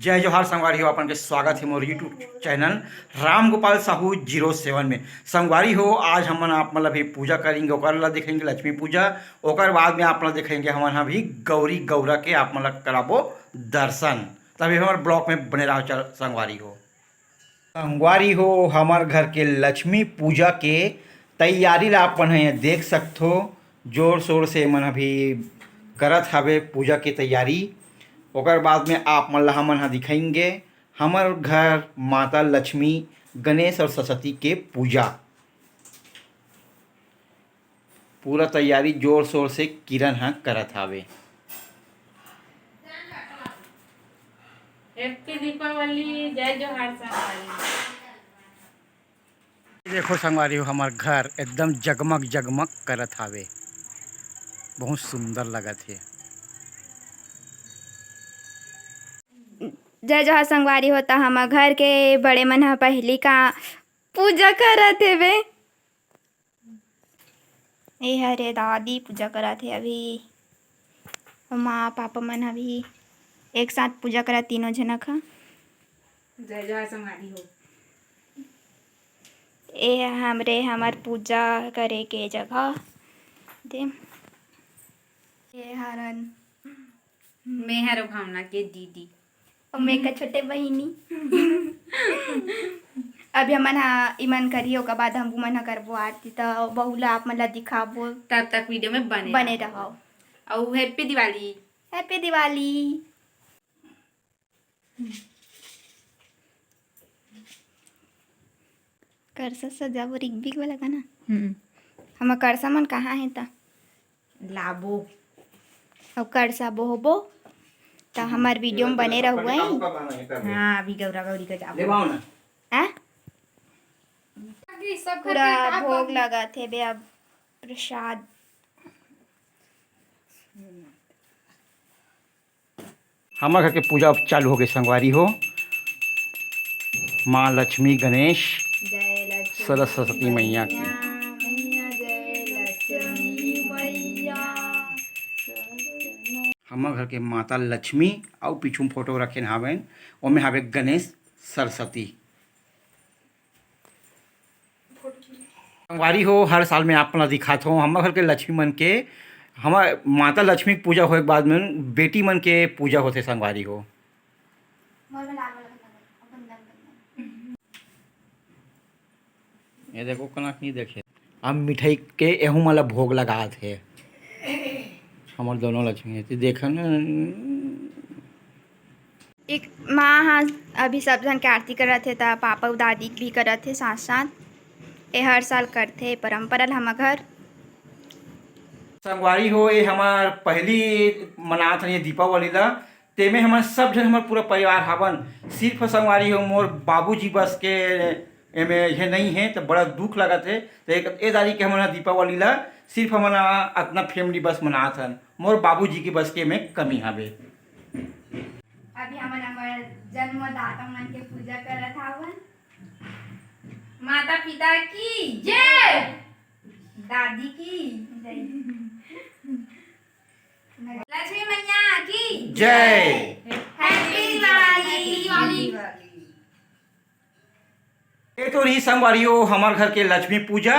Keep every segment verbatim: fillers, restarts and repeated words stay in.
जय जोहार संगवारी हो, अपन के स्वागत हे मोर YouTube channel Ram Gopal Sahu zero seven में। संगवारी हो, आज हमन आप मन ला भी पूजा करेंगे, ओकर ला देखेंगे लक्ष्मी पूजा, ओकर बाद में आप मन ला देखेंगे हमन हा भी गौरी गौरा के आप मन ला कराबो दर्शन। तभी हमर ब्लॉग में बने रहो चल संगवारी हो। संगवारी हो, हमर घर के लक्ष्मी पूजा के तैयारी ला आप मन ह देख सकथो। जोर शोर से मन अभी करत हवे पूजा के तैयारी। ओकर बाद में आप मन ला हमन ह दिखाएंगे हमर घर माता लक्ष्मी, गणेश और सरस्वती के पूजा। पूरा तैयारी जोर शोर से किरण ह करत हावे। हैप्पी दीपावली, जय जोहार संगवारी। देखो संगवारी हो, हमर घर एकदम जगमग जगमग करत हावे, बहुत सुंदर लगत हे। जय जोहार संगवारी हो, त हमर घर के बड़े मन ह पहिली का पूजा करत हेवे। ए हरे दादी पूजा करत हे अभी। माँ पापा मन अभी एक साथ पूजा करत तीनों झनक ह। जय जय संगवारी हो। ए हमरे हमर पूजा करे के जगह दे। ए हरन। मैं हर भावना के दीदी। अउ मैं का छोटे बहिनी। अभी हमन हा इमन करही, ओकर बाद हम उमन हा करबो आरती, त बहू ला आप मन ला दिखाबो। तब तक वीडियो में बने बने रहो। रहो। अउ हैप्पी दिवाली। हैप्पी दिवाली। करसा सजाबो रिगबिग वाला गाना। हम्म। हमर करसा मन कहाँ हे त? लाबो। अउ करसा बोहबो। त हमर वीडियो में बने रहो। हाँ, अभी गौरा गौरी का जाबो। ले आओ ना। हैं? सब पूरा भोग लगत हे बे, अब प्रसाद। हमर घर के पूजा अब चालू हो गए संगवारी हो। माँ लक्ष्मी, गणेश, जय लक्ष्मी सरस्वती मैया की। मैया, जय लक्ष्मी मैया। हमर घर के माता लक्ष्मी अउ पीछू में फोटो रखेन हावेन, ओमे हावे गणेश सरस्वती। संगवारी हो, हर साल में आप मन ला दिखात हों, हमर घर के लक्ष्मी मन के, हमर माता लक्ष्मी के पूजा होए के बाद में बेटी मन के पूजा होथे संगवारी हो। ये देखो, कनक नहीं देखे। अब मिठाई के एहू मन ला भोग लगात हे। हमर दोनों लक्ष्मी हे, ते देखन। एक माँ हा अभी सब झन के आरती करत हे, त पापा अउ दादी भी करत हे साथ साथ। ए हर साल करथे, परंपरा ल हमर घर। संगवारी हो, ये हमर पहली मनात हन ये दीपावली ला, तेमे हमन सब झन, हमर पूरा परिवार हावन। सिर्फ संगवारी हो, मोर बाबूजी बस के एमे ये नहीं है, तो बड़ा दुख लगत है। तो एक ए दारी के हमन ह दीपावली ला सिर्फ हमन ह अपना फैमिली बस मनात हन, मोर बाबूजी के बस के में कमी हवे। अभी हमन हमर जन्मदाता मन के पूजा करत हावन। माता पिता की जय। दादी की जय। लक्ष्मी मैया की जय। हैप्पी दिवाली। ये तो रही संगवारी हो हमर घर के लक्ष्मी पूजा।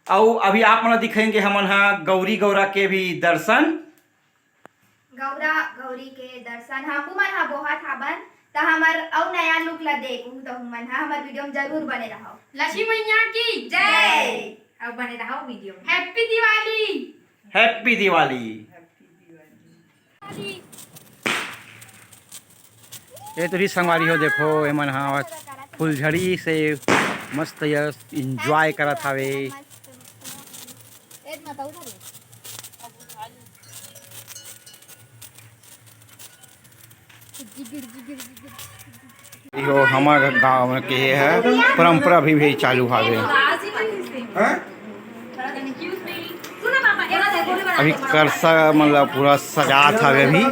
अउ अभी आप मन ला दिखाएंगे हमन हा गौरी गौरा के भी दर्शन। गौरा गौरी के दर्शन हम उमन हा बोहत हावन, त हमर अउ नया लुक ला देखहू त उमन हा हमर वीडियो में जरूर बने रहो। लक्ष्मी मैया की जय। अउ बने रहो वीडियो में। हैप्पी दिवाली। हैप्पी दिवाली। ये तो रही संगवारी हो, देखो एमन हा फुलझड़ी से मस्त एंजॉय करत हावे। इहो हमर गांव में के है, परंपरा भी, भी चालू हावे। अभी करसा मतलब पूरा सजात हावे अभी।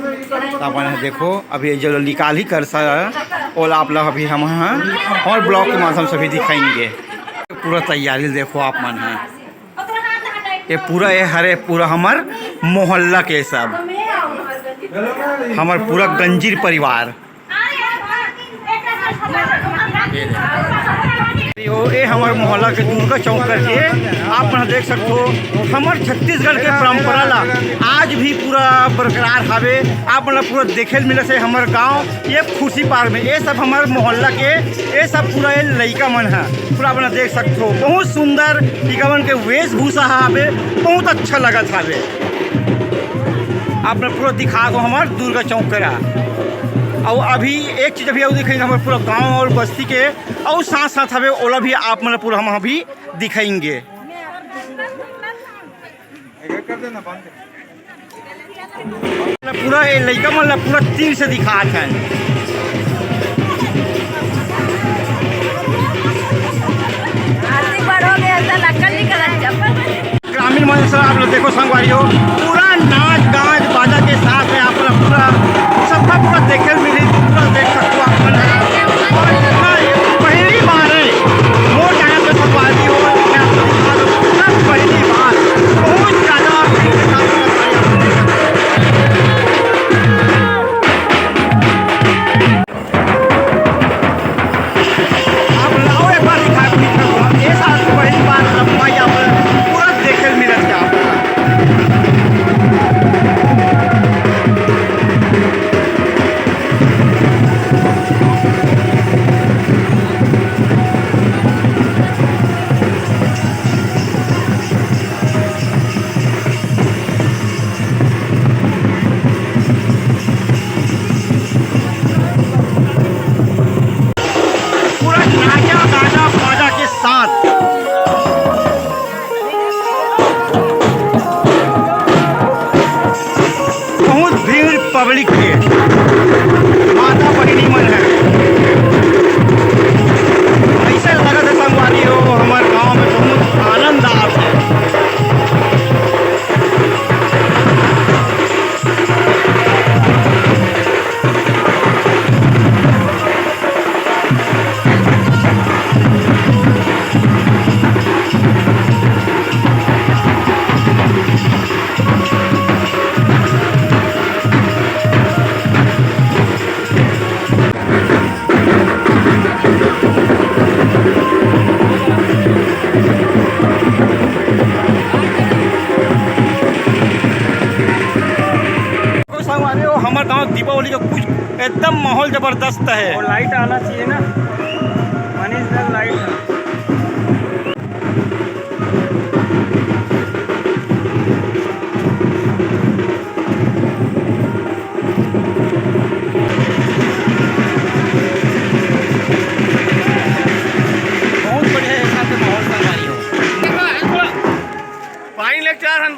अपन देखो, अभी जो निकाली करसा, ओला आप लोग अभी हम, हाँ, और ब्लॉग के माध्यम से भी दिखाएंगे। पूरा तैयारी देखो आप मन है। ये पूरा ये हरे, पूरा हमर मोहल्ला के सब, हमर पूरा गंजीर परिवार। ये देखो। ये हमर मोहल्ला के दुर्गा चौक करके आप मन देख सकथो, हमर छत्तीसगढ़ के परंपरा ला आज भी पूरा बरकरार हावे। आप मन ला पूरा देखे ल मिलत हे हमर गांव, ये खुशी पार्क में, ये सब हमर मोहल्ला के, ये सब पूरा ये लइका मन ह, पूरा आप मन देख सकथो, बहुत सुंदर इका मन के वेशभूषा हावे, बहुत अच्छा लगत हावे। आप मन पूरा दिखा दो हमर दुर्गा चौक करा। अउ अभी एक चीज अभी अउ दिखाई, हमर पूरा गांव अउ बस्ती के अउ साथ साथ हवे, ओला भी आप मन पूरा हम अभी दिखाएंगे। पूरा ये लइका मन ला पूरा तीर से दिखात हे। आरती बड़ हो गया, ऐसा नकल नहीं करत जब। ग्रामीण मन से आप लोग देखो संगवारी हो, पूरा नाच गाज बाजा के साथ में आप लोग पूरा सबका पूरा देखे मिली, पूरा देख सकते हो आप मन। और इतना पहली बार है मोर जाने पे संगवारी हो, मैं आप लोग बता दूं, पूरा पहली बार बहुत ज्यादा भीड़ के साथ में आप लोग देख सकते हो। आप लाओ एक बार दिखा, ये साल तो पहली बार लंबा यहाँ पर पूरा देखे मिलत है आप लोग। पूरा नाचा गाजा बाजा के साथ बहुत भीड़ पब्लिक के, माता बहिनी मन है। ऐसे लगत है संगवारी हो, हमारे गांव में बहुत आनंद आत है। देखो संगवारी हो, हमर गांव दीपावली का कुछ एकदम माहौल जबरदस्त है। वो लाइट आना चाहिए ना, मनीष दा, लाइट। बहुत बढ़िया एक साथ माहौल संगवारी हो। देखो, थोड़ा पानी लेके चार हम।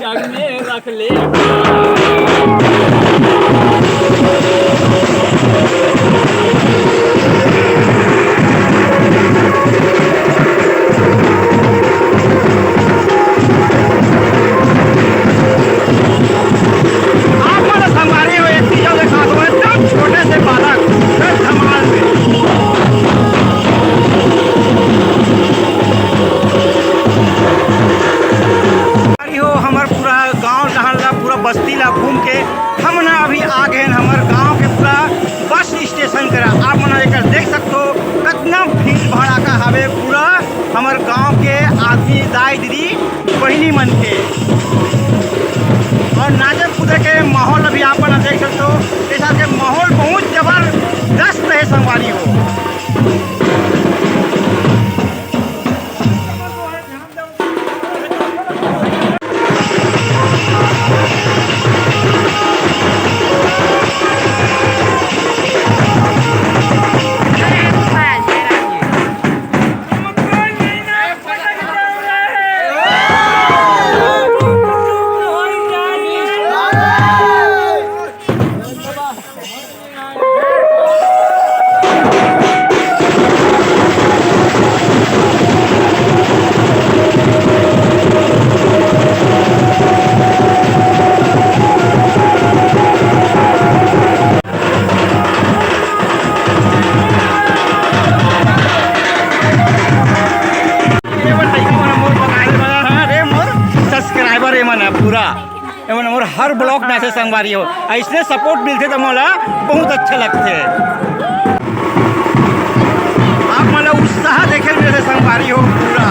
जग में रख ले। आप मन संगवारी हो, एक चीज और देखा दो, एकदम छोटे से बालक, एकदम धमाल में। संगवारी हो, हमर पूरा गांव डहर ला, पूरा बस्ती ला घूम के हमन अभी आ गए हैं हमर गांव के पूरा बस स्टेशन करा। आप मन एकर देख आदमी, दाई दीदी, बहिनी मन के। और नाचे कूदे के माहौल अभी आप मन देख सकते हो, ये साल के माहौल बहुत जबरदस्त है संगवारी हो। अरे मोर सब्सक्राइबर ए मन ह पूरा, ए मन मोर हर ब्लॉग में से संगवारी हो, अइसने सपोर्ट मिलथे त मोला बहुत अच्छा लगथे। आप मन ला उत्साह देखे ल मिलथे संगवारी हो पूरा।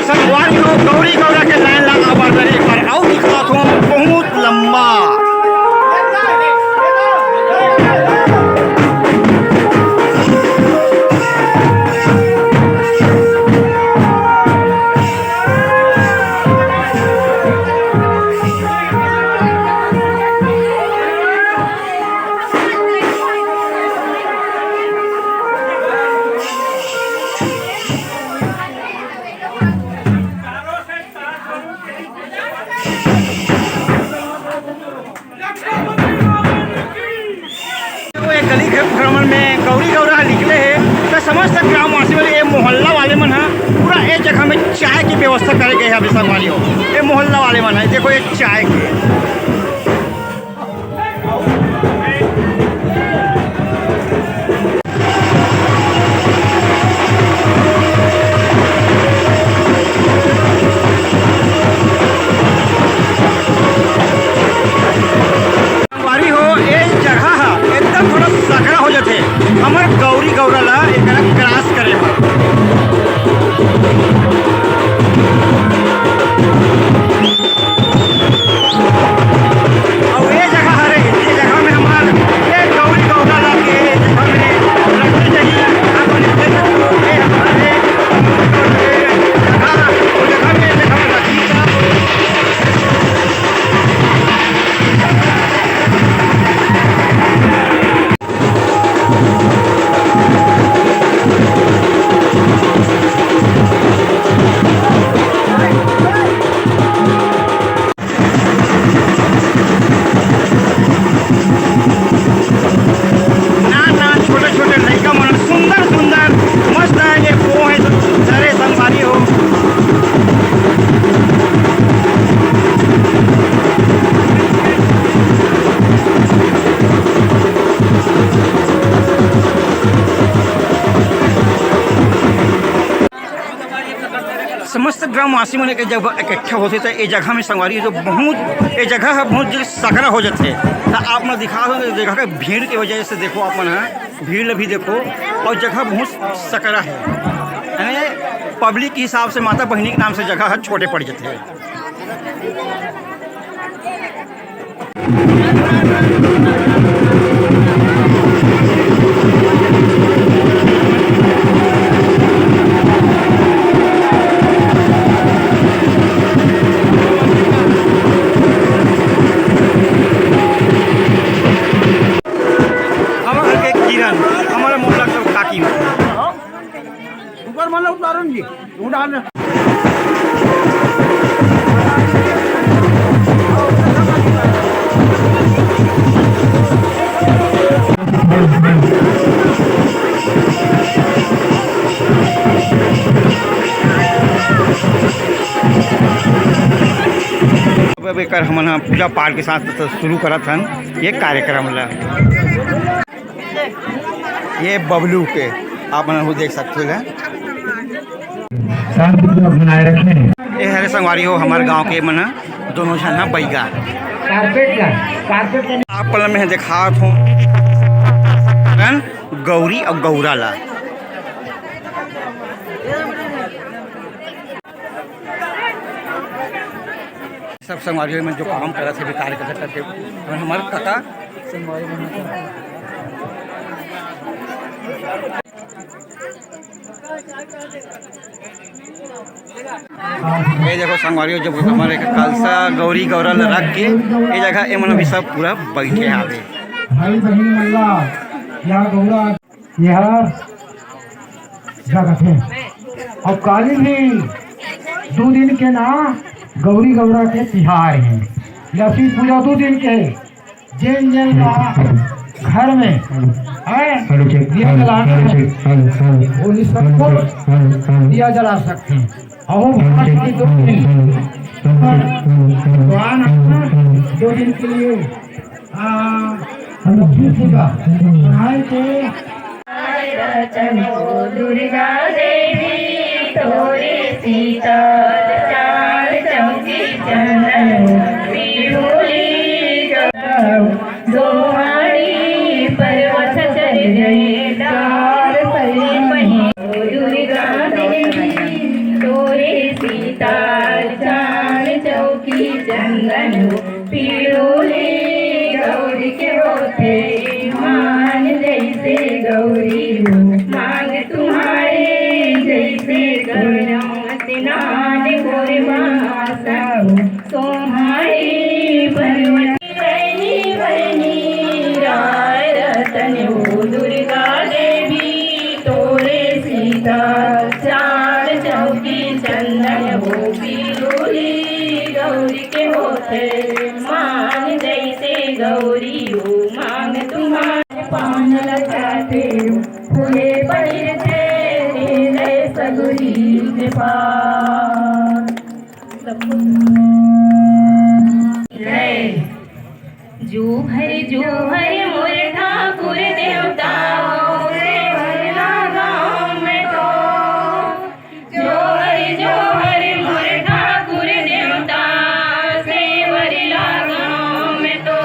संगवारी हो, गौरी गौरा के लाइन ला आवाज एक बार अउ दिखात हूँ, बहुत लंबा। वो एक गली भ्रमण में गौरी गौरा ह निकले हे, त समस्त ग्रामवासी वाले, ये मोहल्ला वाले मन ह पूरा ए जगह में चाय की व्यवस्था करे गए हे। अभी संगवारी हो, ये मोहल्ला वाले मन ह, देखो ये चाय के। संगवारी हो, ए जगह ह एकदम थोड़ा सकरा हो जाथे हमर गौरी गौरा ला एकरा क्रॉस करे बर। अउ ये जगह हरे, ये जगह में हमार ये गौरी गौरा ला के ये जगह में रखना चाहिए। आप मन देख सकते हो, ये हमारे जगह, वो जगह में, जगह में रखी। नान नान छोटे छोटे लइका मन सुंदर सुंदर मस्त है, ये वो है जो धरे संगवारी हो। समस्त ग्रामवासी मन एक जगह इकट्ठा होथे, त ए जगह में संगवारी जो बहुत, ए जगह ह बहुत जल्दी सकरा हो जाथे। त आप मन दिखा दो, जगह के भीड़ के वजह से देखो, आप मन ह भीड़ ल भी देखो, और जगह बहुत सकरा है, यानी पब्लिक के हिसाब से माता बहिनी के नाम से जगह ह छोटे पड़ जाथे। हमर घर के किरण, हमर मोहल्ला के काकी। ऊपर वाला उतारो न जी, उड़ा ले। एकर हमन ह पूजा पाठ के साथ शुरू करत हन ये कार्यक्रम ला। ये बबलू के आप मन ह देख सकते हो। शांति पूर्वक बनाए रखें। ये हरे संगवारी हो, हमर गांव के मन ह दोनों झन ह बैगा। कारपेट ला, कारपेट ला। आप पल में दिखात हो गौरी और गौरा ला। सब संगवारी मन जो काम करत हे, कार्यकर्ता करके, हमर काका। ये देखो संगवारी, जब हमर एक कलसा गौरी गौरा ल रख के ये जगह ए मन अभी सब पूरा बैठे हावे। भाई बहन मन ला या गौरा यहाँ जगत हे। अउ काली भी दू दिन के ना गौरी गौरा के तिहार हे। लक्ष्मी पूजा दू दिन के हे। जेन जेन ला घर में है हेलो चेक, दिया हेलो, जलाना हेलो है, चेक, हेलो, हेलो, वो इस हेलो सबको चेक, हेलो, हेलो, दिया जला सकते हैं। अहो हेलो भारत चेक, की दो हेलो, दिन hello, hello check, hello, hello, दुआ हेलो, मांगना, हेलो। दो दिन के लिए आ, लक्ष्मी पूजा मनाए के। रतन हो दुर्गा देवी, तोरे सीता चार चौकी चंदन हो, पिरोली गौ-, दोहारी पर्वत चढ़ गए डार पर। दुर्गा देवी, तोरे सीता चार चौकी चंदन हो, पीड़ू ले गौरी के होथे मान जैसे गौरी हो, मांग तुम्हारे जैसे गौरम स्नान होए महासव तुम्हारे पर्वत बहनी बहनी राय रतन हो दुर्गा देवी तोरे सीता चार चौकी चंदन हो पीड़ू ले गौरी के होथे मान जैसे गौरी हो मांग तुम्हारे पान लगाते फूले पहिरते तेरे सगुरी के पार। जय। जोहर जोहर मोर ठाकुर देवता, सेवरला गाँव में तो। जोहर जोहर मोर ठाकुर देवता, सेवरला गाँव में तो।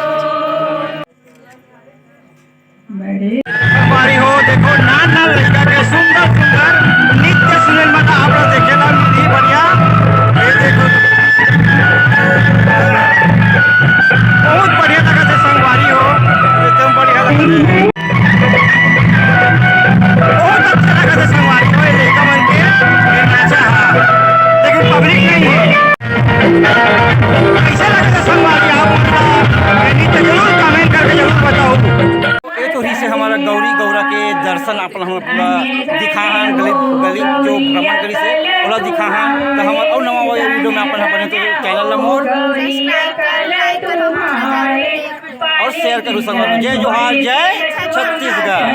बड़े संगवारी हो, देखो नान नान लइका के सुंदर सुंदर नृत्य सुने बर आप ला देखे ला मिलही बढ़िया। ये देखो, बहुत बढ़िया लगत हे संगवारी हो, एकदम बढ़िया लगत हे। बहुत अच्छा लगत हे संगवारी हो, ये लइका मन के ये नाचा हा, लेकिन पब्लिक नहीं है। कैसे लगत हे संगवारी आप मन ला? ये नृत्य जरूर कमेंट करके जरूर बताओ। ये तो रहिस हे हमर गौरी गौरा के दर्शन, आप ला हमन पूरा दिखाहन, गली गली जो भ्रमण करिस हे ओला दिखाहन। तो हमर अउ नवा वाला वीडियो में आप मन ह बने तो चैनल ला मोर सब्सक्राइब करो, लाइक करो, अउ शेयर करो संगवारी। जय जोहार, जय छत्तीसगढ़।